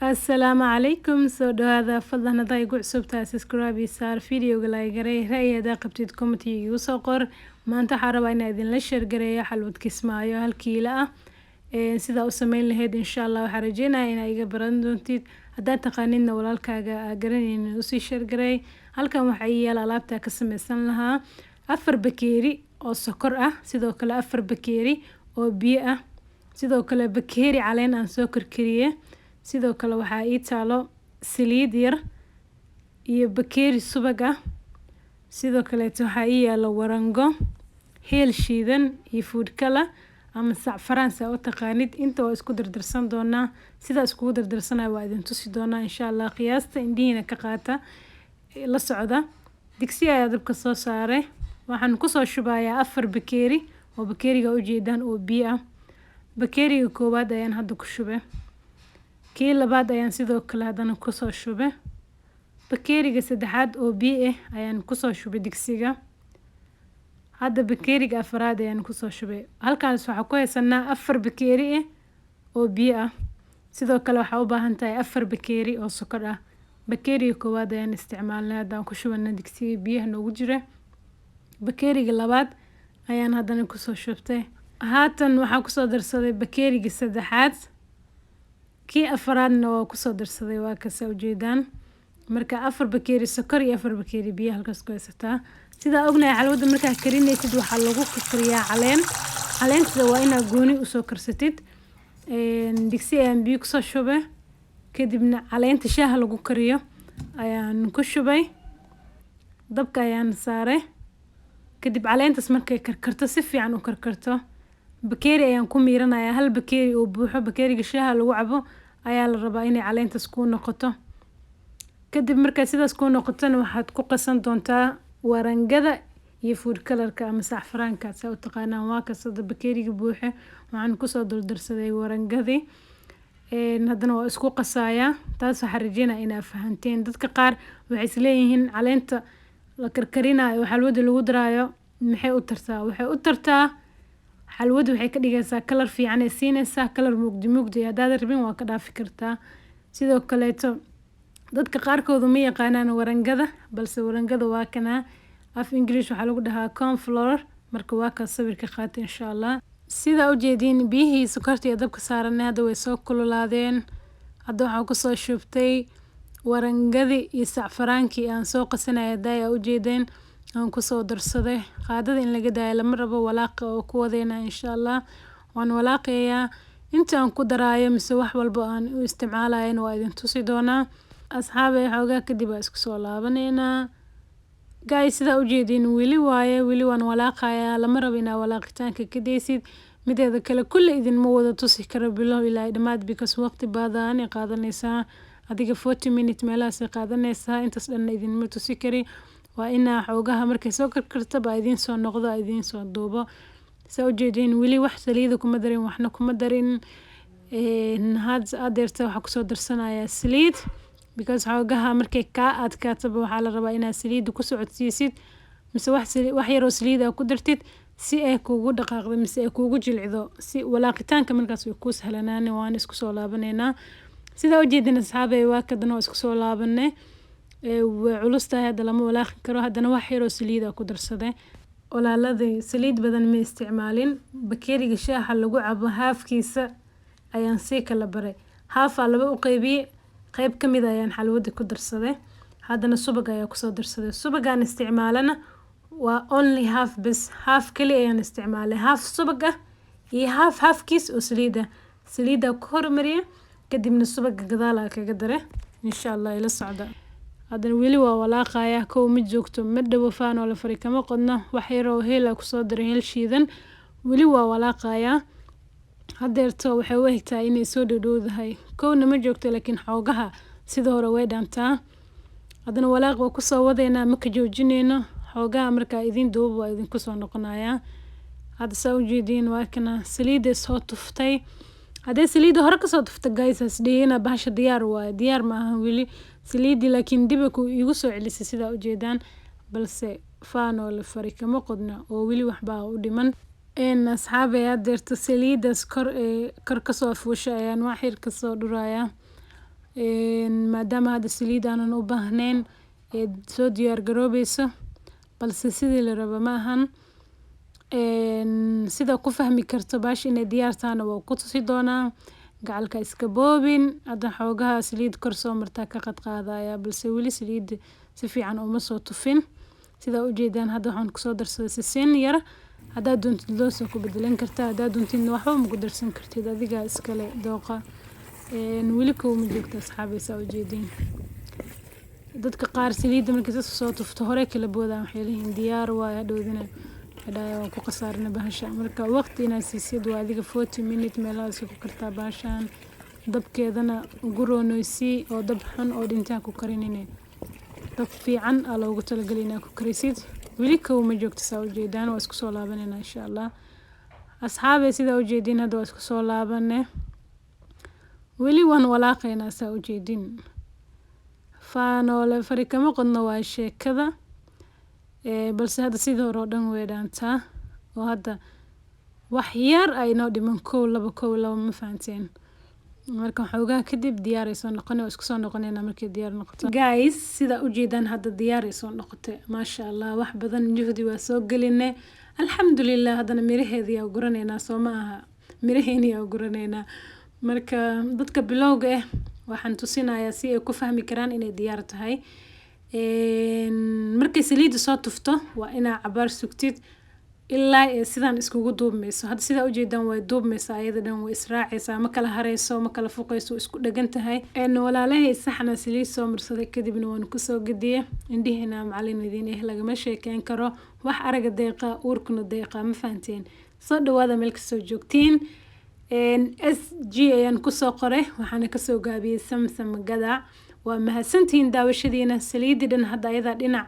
Assalaamu calaykum. Soo dhawaada. Fadlan hadaa igu cusubtahay, subscribe iyo saar, videoga like garay, ra'yi hadaa qabtid comment igu soo qor. Maanta waxaan rabaa inaan idinla share gareeyo xalwad Kismaayo 1 kiilo ah sidaa u sameyn lahayd. Insha Allah waxaan rajeynayaa inaa iga baran doontid. Haddaad taqaanidna, walaalkaaga aa garanaynin usii share gareey. Halkan waxaa ii yaala alaabta ka sameysan lahaa: 4 bakeeri oo sokor ah, sidoo kale 4 bakeeri oo biyo ah, sidoo kale bakeeri caleen aan soo karkariyey, sidoo kale waxaa ii taalo saliid yar iyo bakeeri subag ah. Sidoo kaleeto waxaa ii yaalo warango, heel shiidan iyo food color ama sacfaraan saa u taqaanid. Inta waa isku dardarsan doonaa. Sidaa iskugu dardarsanaya waa idin tusi doonaa, insha Allah. Qiyaasta indhihiina ka qaata, la socda. Digsi ayaa dabka soo saaray. Waxaan kusoo shubayaa 4 bakeeri oo bakeeriga ujeedaan oo biyo ah. Bakeeriga koowaad ayaan hadda ku shubay, kii labaad ayaan sidoo kale haddana kusoo shubay, bakeeriga saddexaad oo biyo ah ayaan kusoo shubay digsiga. Hadda bakeeriga afaraad ayaan kusoo shubay. Halkaas waxaa ku haysanaa 4 bakeeri ah oo biyo ah. Sidoo kale waxaa u baahan tahay 4 bakeeri oo sokor ah. Bakeeriga koowaad ayaan isticmaalnay, haddaan ku shubana digsiga biyaha noogu jira. Bakeeriga labaad ayaan haddana kusoo shubtay. Haatan waxaa kusoo darsaday bakeeriga saddexaad, kii afaraadna waa kusoo darsaday. Waa kasa ujeedaan. Marka 4 bakeeri sokor iyo 4 bakeeri biyo halkaas ku haysataa. Sidaa ognahay, xalwadda markaa karinaysid waxaa lagu kariyaa caleen. Caleenta waa inaa gooni usoo karsatid. Digsi ayaan biyo kusoo shubay, kadibna caleenta shaaha lagu kariyo ayaan ku shubay, dabka ayaan saaray. Kadib caleentas markay karkarto, si fiican u karkarto, bakeeri ayaan ku miiranayaa. Hal bakeeri oo buuxo, bakeeriga shaaha lagu cabo ayaa la rabaa inay caleentas kuu noqoto. Kadib markay sidaas kuu noqotona, waxaad ku qasan doontaa warangada iyo food colorka ama sacfaraanka saa u taqaanaan. Waa kasada bakeeriga buuxe. Waxaan kusoo duldarsaday warangadii, haddana waa isku qasayaa. Taas waxaan rajeynaya inaa fahanteen. Dadka qaar waxay isleeyihiin, caleenta la karkarinayo oo xalwada lagu daraayo maxay u tartaa? Waxay u tartaa xalwada, waxay ka dhigaysaa color fiican ay siinaysaa, color mugdi mugdi. Haddaad rabin, waa ka dhaafi kartaa. Sidoo kaleeto dadka qaarkoodu ma yaqaanaan warangada, balse warangada waa kanaa. Af English waxaa lagu dhahaa cornflour. Marka waa kaas, sawirka qaata, insha Allah. Sidaa ujeediin, biyihii sokorta iyo dabka saaranay hadda way soo kululaadeen. Hadda waxaa kusoo shubtay warangadii iyo sacfaraankii aan soo qasanaya daaya ujeedeen aan kusoo darsaday. Qaadada in laga daayo lama rabo. Walaaqa oo ku wadeena, insha Allah. Waan walaaqayaa inta aan ku daraayo mise wax walba aan u isticmaalayan waa idin tusi doonaa, asxaabay. Xoogaa kadib waa isku soo laabaneynaa. Guys, sidaa ujeediin, weli waaye, weli waan walaaqayaa. Lama rabo inaa walaaqitaanka ka daysid. Mideeda kale, kulle idinma wada tusi karo bilow ilaa dhammaad, because waqti badan ay qaadanaysaa. Adiga 40 minute meelahaasay qaadanaysaa. Intaas dhanna idinma tusi kari. Waa inaa xoogaha markay soo karkarta baa idiin soo noqdo, idiin soo duubo. Saa ujeediin, weli wax saliida kuma darin, waxna kuma darin. Hadeerta waxaa kusoo darsanayaa saliid, because xoogaha markay kaa adkaataba waxaa la rabaa inaad saliidda ku socodsiisid mise wax yaroo saliid aa ku dartid, si ay kuugu dhaqaaqdo mise ay kuugu jilcdo, si walaaqitaanka markaas way kuu sahlanaani. Waan isku soo laabaneynaa. Sidaa ujeedin, asxaabey, waa kadana waa isku soo laabanay. Way culus tahay, hadda lama walaaqi karo. Haddana wax yaroo saliid aa ku darsaday. Walaaladey, saliid badan ma isticmaalin. Bakeeriga shaaha lagu cabo haafkiisa ayaan sii kala baray. Haafaa laba u qaybiyey, qayb ka mid ayaan xalwada ku darsaday. Haddana subag ayaa kusoo darsaday. Subagaan isticmaalana waa only half bes, half kali ayaan isticmaalay. Half subag ah iyo half halfkiis oo saliid ah. Saliiddaa ku hormariya, kadibna subaga gadaal aa kaga dare, insha Allah. Ila socda. Haddana weli waa walaaqaya. Kow ma joogto, ma dhowo, faan oo la fari kama qodno. Wax yaroo heel aa kusoo daray, heel shiidan. Weli waa walaaqayaa. Hadeerto waxay u egtahay inay soo dhowdhowdahay. Kowna ma joogto, laakiin xoogaha sida hore way dhaantaa. Haddana walaaq waa kusoo wadeynaa, ma ka joojineyno. Xoogaha markaa idiin duuba waa idinku soo noqonayaa. Hadda saa ujeediin, waa kana saliidda soo tuftay. Haddii saliidda hore kasoo tufta, guys, hasdhihina bahasha diyaar waaye. Diyaar ma ahan weli saliiddii, laakiin dib ku igu soo celisay, sidaa ujeedaan. Balse faanoo la fari kama qodna oo weli waxbaa u dhiman. Asxaabey, hadeerto saliidaas kor ee kor kasoo fuushay ayaan wax yar kasoo dhurayaa. Maadaama hadda saliid aanan u baahnayn, ee soo diyaar garoobeyso, balse sidii la rabo ma ahan. Sida ku fahmi karto baasha inay diyaar tahana waa ku tusi doonaa. Gacalka iska boobin. Hadda xoogaha saliid kor soo martaa ka qadqaadaya, balse weli saliid si fiican uma soo tufin. Sida ujeedaan, hadda waxaan kusoo darsaday sisin yar. Haddaad doontid, loos ku bedelan kartaa. Haddaad doontidna, waxba ma ku darsan kartid, adiga iskale dooqa. Weli kuma joogto, asxaabi. Saa ujeediin, dadka qaar saliidda markay sas soo tufto hore kala boodaan, waxay leeyihiin diyaar waaye. Hadhowdina waxay dhahayaan waan ku khasaarnay bahasha. Marka waqti inaad siisid waa adiga 40 minute meelahaas ku kartaa bahashan. Dabkeedana ugu roonoysii oo dab xun oo dhintaan ku karinine, dab fiican aa loogu talagalay inaad ku karisid. Weli kow ma joogto, saa ujeedaan. Waa isku soo laabanayna, insha Allah. Asxaabey, sidaa ujeediin, hadda waa isku soo laabane. Weli waan walaaqaynaa, saa ujeedin. Faanoole fari kama qodno waa sheekada, balse hadda sidii hore oo dhan way dhaantaa, oo hadda wax yar ay noo dhiman. Kow laba, kow laba, ma fahanteen? Marka xoogaa kadib diyaar ay soo noqonay. Waa isku soo noqonayna markay diyaar noqoto. Guys, sida ujeedaan, hadda diyaar ay soo noqotay, maasha Allah. Wax badan juhdi waa soo gelinay, alxamdulilah. Haddana miraheedii yaa guranaynaa, soo ma aha? Miraheeni yaa guranaynaa. Marka dadka bilowga ah waxaan tusinayaa si ay ku fahmi karaan inay diyaar tahay. Markay saliidda soo tufto, waa inaa cabaar sugtid ilaa ay sidaan iskugu duubmayso. Hadda sidaa ujeedaan, way duubmaysaa ayada dhan, way israacaysaa, ma kala hareyso, ma kala fuqayso, way isku dhagan tahay. Walaalahay, saxna saliid soo marsaday, kadibna waan kusoo gediyey. Indhihiina macalin idiin eh, lagama sheekeyn karo. Wax araga deeqa, uurkuna deeqa, ma fahanteen? Soo dhawaada meel kasoo joogtiin. SG ayaan kusoo qoray, waxaana kasoo gaabiyey Samsam Gadac. Waa mahadsantihiin daawashadiina. Saliidii dhan hadda ayadaa dhinac,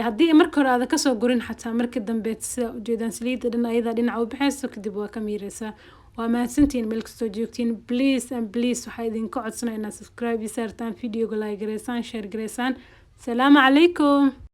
haddii marka hore aada kasoo gurin xataa, marka dambe sida ujeedaan saliidda dhan ayadaa dhinac u baxayso, kadib waa ka miireysaa. Waa mahadsantihiin meel kastoo joogtiin. Please and please, waxaa idinka codsanaa inaad subscribe saartaan, videoga like gareysaan, share gareysaan. Salaamu calaykum.